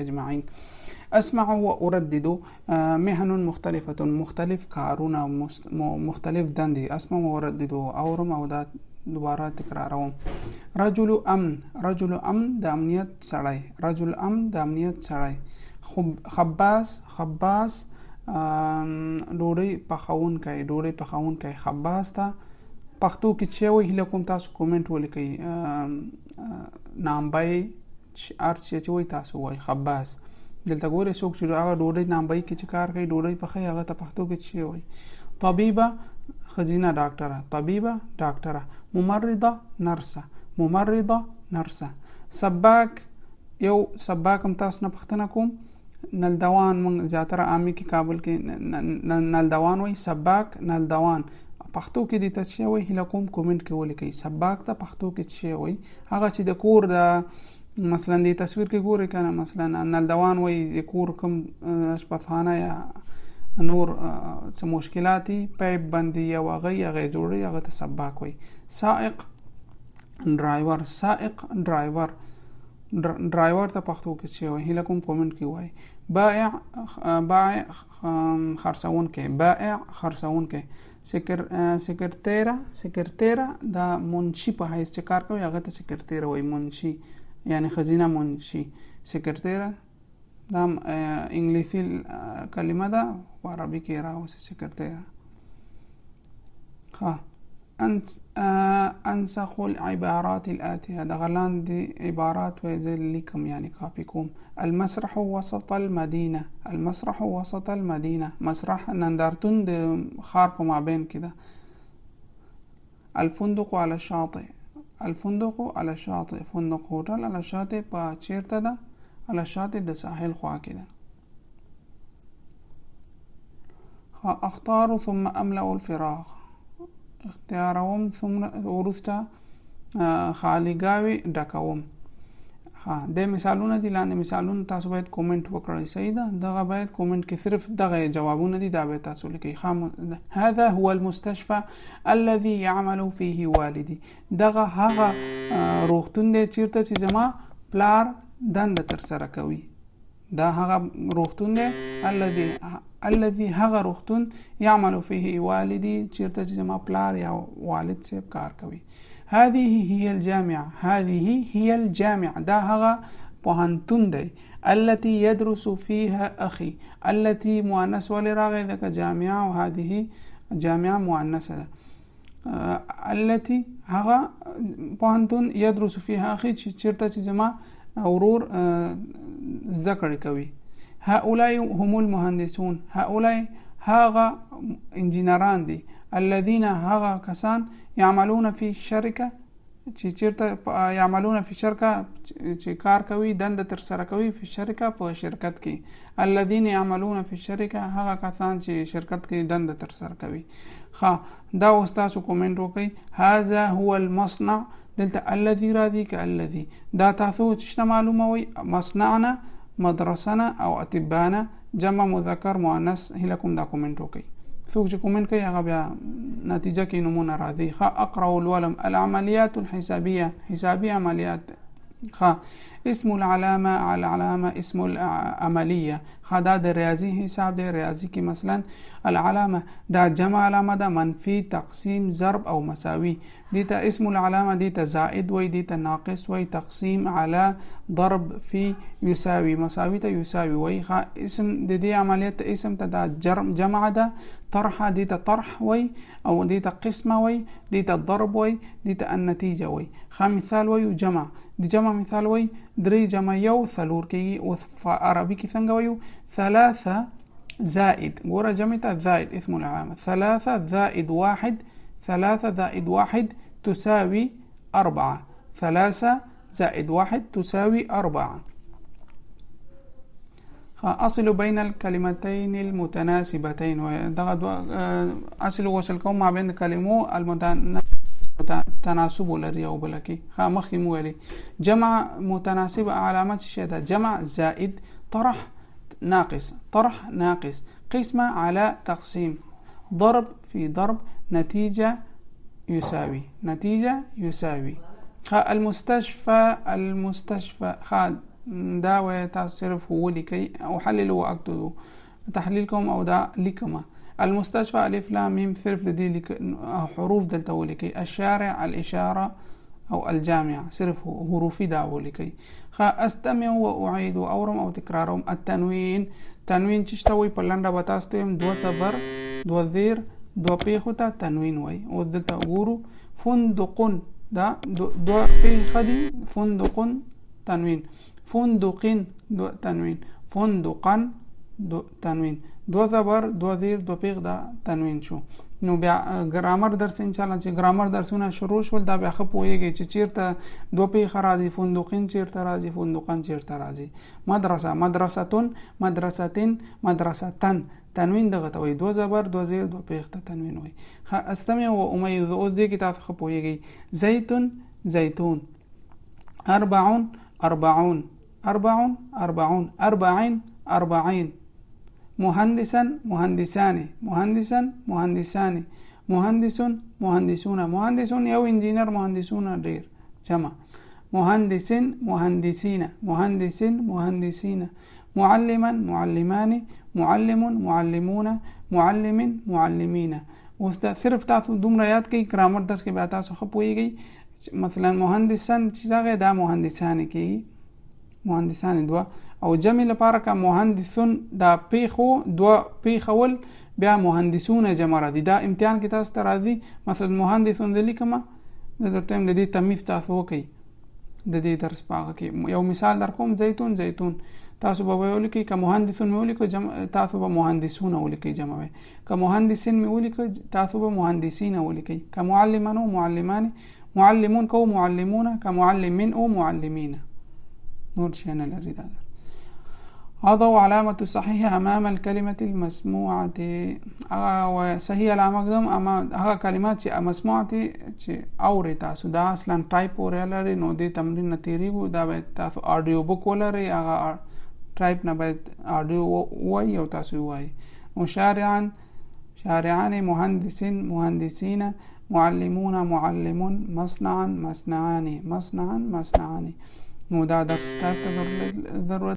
اجمعين. اسمع واردد مهن مختلفه، مختلف کارونه، مختلف دندې. اسمع واردد، اورم او دا دوباره تکراروم. رجل امن، رجل امن د امنیت سړی، رجل امن د امنیت سړی. خباز، خباز ډوډۍ پخوونکی، ډوډۍ پخوونکی. خباز ته پښتو کې چې وایي، هیله کوم تاسو کومنټ ولیکئ. نامبای هر څه چې وایي تاسو وایي خباز. دلته ګورئ، څوک چې هغه ډوډۍ نامبای کې چې کار کوي، ډوډۍ پخوي، هغه ته پښتو کې چې وایي؟ طبیبه ښځینه ډاکټره، طبیبه ډاکټره. ممرضه نرسه، ممرضه نرسه. سباک، یو سباک هم تاسو نه پوښتنه کوم. نلدوان، موږ زیاتره عامي کې کابل کې نلدوان وایي. سباک، نلدوان پښتو کې دې ته څه وایي؟ هیله کوم کومنټ کې ولیکئ. سباک ته پښتو کې څه وایي؟ هغه چې د کور د مثلا دې تصویر کې ګورئ کنه، مثلا نلدوان وایي، د کور کوم آشپزخانه یا نور څه مشکلات پیپ باندې یا هغه هغه جوړي، هغه ته سباک وایي. سائق ډرایور، سائق ډرایور، ډرایور ته پښتو کې څه وایي؟ هیله کوم کومنټ کې وایي. بائع، بائع خرڅونکی، بائع خرڅونکی. سکرتیره، سکرتیره د منشي په حیث چې کار کوي هغه ته سکرتیره وایي. منشي یعنی ښځینه منشي، سکرتیره. دا انګلیسي کلمه ده، په عربي کې راوسي سکرتیره. ښه، انسخ العبارات الآتية، دغه لاندې عبارات وایي زه لیکم، یعنی کاپي کوم. المسرح وسط المدينة، المسرح وسط المدينة، مسرح نندارتون د ښار په مابین کې ده. الفندق على الشاطئ، الفندق على الشاطئ، فندق هوټل على الشاطئ په چیرته ده؟ على الشاطئ د ساحل خوا کې ده. اختار ثم املأ الفراغ، اختیاروم ثم وروسته خالیګاوې ډکوم. ها، د مثالونه دي لاندې مثالونه، تاسو باید کومنټ وکړئ. صحیح ده، دغه باید کومنټ کې صرف دغه جوابونه دي، دا باید تاسو لیکئ. هذا هو المستشفى الذي يعمل فيه والدي، دغه هغه روغتون دی چیرته چې زما پلار دنده ترسره کوي. دا هغه روغتون دی، الذي، الذي هغه روغتون، يعمل فيه والدي چیرته چې زما پلار یا والد صاحب کار کوي. هذه هي الجامعة، هذه هي الجامعة، دا هغه پوهنتون دی. التي يدرس فيها أخي، التي مؤنث ولې راغی؟ ځکه جامعة او هذه جامعة مؤنثة ده. التي هغه پوهنتون، يدرس فيها أخي چې چیرته چې زما ورور زده کړې کوي. هؤلاء هم المهندسون، هؤلاء هغه انجینران دي، الذين هغه کسان، يعملون في شركة چې چیرته، يعملون في شركة چې کار کوي، دنده ترسره کوي، في شركة په شرکت کې. الذين يعملون في شركة هغه کسان چې شرکت کې دنده ترسره کوي. ښه، دا اوس تاسو کومنټ وکړئ. هذا هو المصنع، دلته الذي راځي که الذي؟ دا تاسو چې معلوموئ. مصنعنا، مدرسنا او اطبانا، جمع مذکر مؤنث. هیله کوم دا کومنټ وکړئ. څوک چې کومنټ کوي هغه بیا نتیجه کې نمونه راځي. ښه، اقرأ الولم العمليات الحسابية، حسابي عملیات. ښه، اسم العلامة، العلامة اسم العملية. ښه، دا د ریاضي حساب دی. ریاضي کې مثلا العلامة دا جمع علامه ده، منفي، تقسیم، ضرب او مساوي. دې ته اسم العلامة، دې ته زائد وای، دې ته ناقص وای، تقسیم، على، ضرب، في، يساوي، مساوي ته يساوي وای. ښه، اسم د دې عملیات اسم ته دا جمع ده. طرح دې ته طرح وای، او دې ته قسمه وای، دې ته ضرب وای، دې ته النتیجه وای. ښه، مثال وایو، جمع، د جمع مثال وای درې جمع یو څلور کېږي. اوس په عربي کې څنګه وایو؟ ثلاثة زائد، ګوره جمع ته زائد اسم العلامة، ثلاثة زائد واحد، ثلاثة زائد واحد تساوي أربعة، ثلاثة زائد واحد تساوي أربعة. أصل بين الكلمتين المتناسبتين، دغه دوه أصل وصل کوم ما بین کلمو المتناسب لري او بل کې. ښه، مخکې مو ویلي جمع متناسب علامه څه شی ده؟ جمع زائد، طرح ناقص، طرح ناقص، قسمة على تقسيم، ضرب في ضرب، نتيجة يساوي، نتيجة يساوي. المستشفى، المستشفى. دا وای تاسو صرف هو لیکئ او حلل او اكتبو، تحلیل کوم او دا لیکم. المستشفى الف لام ميم، صرف د دې لیک حروف دلته ولیکئ. الشارع، الاشاره او الجامعه، صرف حروفي دا ولیکئ. خ استمع و اعيد، اورم او تکراروم. التنوین، تنوین چې شته وي په لنډه به تاسو ته دوه زبر دوه زیر دوه پیښو ته تنوین وایي. اوس دلته وګورو، فندقن دا دوه پیښه دي، فندقن تنوین، فندقین دوه تنوین، فندقن دو تنوین، دوه زبر دوه زیر دوه پیښ دا تنوین شو. نو بیا ګرامر درس ان شاء الله چې ګرامر درسونه شروع شول دا بیا ښه پوهیږئ چې چیرته دوه پیښه راځي، فندقین چیرته راځي، فندقن چیرته راځي. مدرسه، مدرستون، مدرستین، مدرستن، تنوین دغه ته وایي، دوه زبر دوه زیر دوه پیښ ته تنوین وایي. ښه استمع و امیز، اوس دې کې تاسو ښه پوهیږئ. زیتون، زیتون، اربعون، اربعون، اربعون، اربعون، اربعین، اربعین، مهندسا، مهندسان، مهندسا، مهندسان، مهندس، مهندسون، مهندسون یو انجینر، مهندسون ډیر جمع، مهندسین، مهندسین، مهندسین، مهندسین، معلما، معلمان، معلم، معلمون، معلم، معلمین. اوس دا صرف تاسو دومره یاد کړئ، ګرامر درس کې بیا تاسو ښه پوهیږئ. مثلا مهندسان چې راغی دا مهندسان کېږي، مهندسان دوه، او جمع لپاره که مهندسون دا پیښو دوه پیښول بیا مهندسون جمع راځي. دا امتحان کې تاسو ته راځي. مثلا مهندسون زه لیکم، زه درته وایم د دې تمیز تاسو وکړئ د دې درس په هغه کې. یو مثال در کوم، زیتون، زیتون تاسو به ولیکئ، که مهندسون مې ولیکئ جمع تاسو به مهندسونه ولیکئ جمع وي، که مهندسین مې ولیکئ تاسو به مهندسین ولیکئ، که معلمان او معلمان، معلمون کو معلمون، که معلمین او معلمین. نور شي نه لري دا. أضع علامة الصحيح أمام الكلمة المسموعة. هغه صحیح علامه ږدم اما هغه کلمات چې مسموعة چې اورئ تاسو، دا اصلا ټایپ پورې لري، نو دې تمرین نه تېرېږو. دا باید تاسو آډیو بوک ولرئ، هغه ټایپ نه باید آډیو ووایي او تاسو ووایئ. نو شارعا، شارعان، مهندسین، مهندسین، معلمون، معلمون، مصنعا، مصنعان، مصنعا، مصنعان. نو دا درس ټایپ ته ضرورت